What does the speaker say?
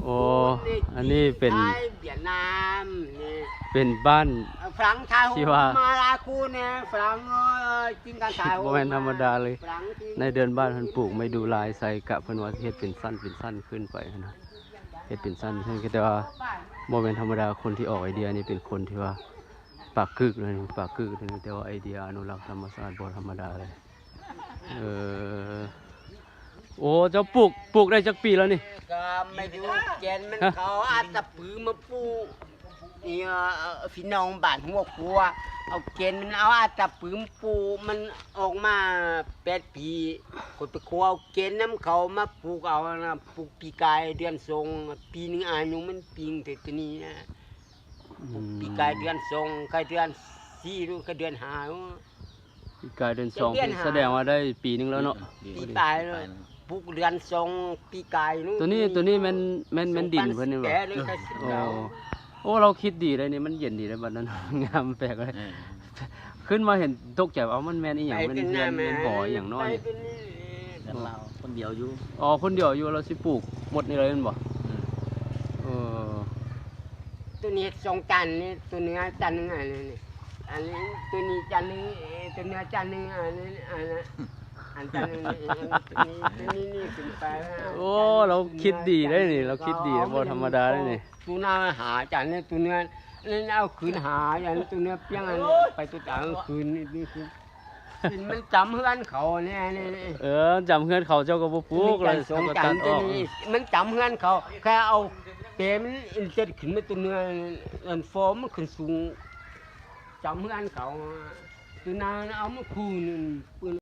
ໂອ້ ອັນນີ້ເປັນ ເປັນບ້ານ ເອີ ຝຣັ່ງໄທຍ ທີ່ວ່າ ມາລາຄູແນ່ ຝຣັ່ງ ເອີ ກິນກັນໄທຍ ບໍ່ແມ່ນທຳມະດາເລີຍ ໃນເດືອນບ້ານເພິ່ນປູກໄມ້ດູລາຍໃສ່ ກະເພິ່ນວ່າເຮັດເປັນຊັ້ນເປັນຊັ້ນຂຶ້ນໄປຫັ້ນນະ ເຮັດເປັນຊັ້ນເປັນຊັ້ນ ແຕ່ວ່າບໍ່ແມ່ນທຳມະດາ ຄົນທີ່ອອກໄອເດຍນີ້ເປັນຄົນທີ່ວ່າປາກກຶກເລີຍ ປາກກຶກເລີຍ ແຕ່ວ່າໄອເດຍອະນຸລັກທຳມະຊາດບໍ່ທຳມະດາເລີຍ. ເອີ ໂອ້ ເຈົ້າປູກ ປູກໄດ້ຈັກປີແລ້ວນີ້? ກະມາຢູ່ແກ່ນມັນ ເຂົາເອົາອັດຕະປືມາປູກ ນີ້ ພີ່ນ້ອງບ້ານຫົວຂົວ ເອົາແກ່ນມັນ ເອົາອັດຕະປືມາປູກ ມັນອອກມາແປດປີ ຂ້ອຍໄປຂົວເອົາແກ່ນນຳເຂົາມາປູກເອົານະ ປູກປີກາຍເດືອນສອງ ປີໜຶ່ງອາຍຸມັນປີງແຕ່ໂຕນີ້ນະ ປູກປີກາຍເດືອນສອງ ກາຍເດືອນສີ່ ກາຍເດືອນຫ້າ ປີກາຍເດືອນສອງ ເດືອນຫ້າ ສະແດງວ່າໄດ້ປີໜຶ່ງແລ້ວເນາະ ປີປາຍແລ້ວ ປູກເດືອນສອງ ປີກາຍ ໂຕນີ້ ໂຕນີ້ແມ່ນ ແມ່ນ ແມ່ນດິນເພິ່ນນີ້ບໍ່? ໂອ້ ໂອ້ ລາວຄິດດີເດ້ນີ້ ມັນເຢັນດີເດ້ບັດນັ້ນ ງາມແປກເລີຍ ເອີ ຂຶ້ນມາເຫັນຕົກໃຈວ່າ ເອົ້າ ມັນແມ່ນອີ່ຫຍັງ ແມ່ນເຮືອນ ແມ່ນບໍ່ອີ່ຫຍັງເນາະ ເຮືອນລາວຄົນດຽວຢູ່ ອໍ ຄົນດຽວຢູ່ ລາວຊິປູກໝົດນີ້ເລີຍແມ່ນບໍ່? ເອີ ໂຕນີ້ເຮັດສອງຈັ່ນນີ້ ໂຕເໜືອຈັ່ນໜຶ່ງ ອັນນີ້ ອັນນີ້ ໂຕນີ້ຈັ່ນໜຶ່ງ ໂຕເໜືອຈັ່ນໜຶ່ງ ອັນນີ້ ອັນນັ້ນ ອັນຈັ່ນໜຶ່ງ ໂຕນີ້ ໂຕນີ້ຂຶ້ນໄປ ໂອ້ ລາວຄິດດີເດ້ນີ້ ລາວຄິດດີ ບໍ່ທຳມະດາເດ້ນີ້ ໂຕໜ້າຫາຈັ່ນນີ້ ໂຕເໜືອ ນີ້ເອົາຄືນຫາຈັ່ນ ໂຕເໜືອປ່ຽງ ອັນນີ້ໄປໂຕກາງຄືນນີ້ ນີ້ຄື ມັນຈຳເຮືອນເຂົາແນ່ນີ້ ເອີ ຈຳເຮືອນເຂົາ ເຈົ້າກໍບໍ່ປູກເລີຍ ເຈົ້າກໍຕັດອອກ ມັນຈຳເຮືອນເຂົາ ແຄ່ເອົາແປມັນເຈັດຂຶ້ນມາ ໂຕເໜືອ ອັນຟອມມັນຂຶ້ນສູງ ຈຳເຮືອນເຂົາ ໂຕໜ້າເອົາມາຄູນ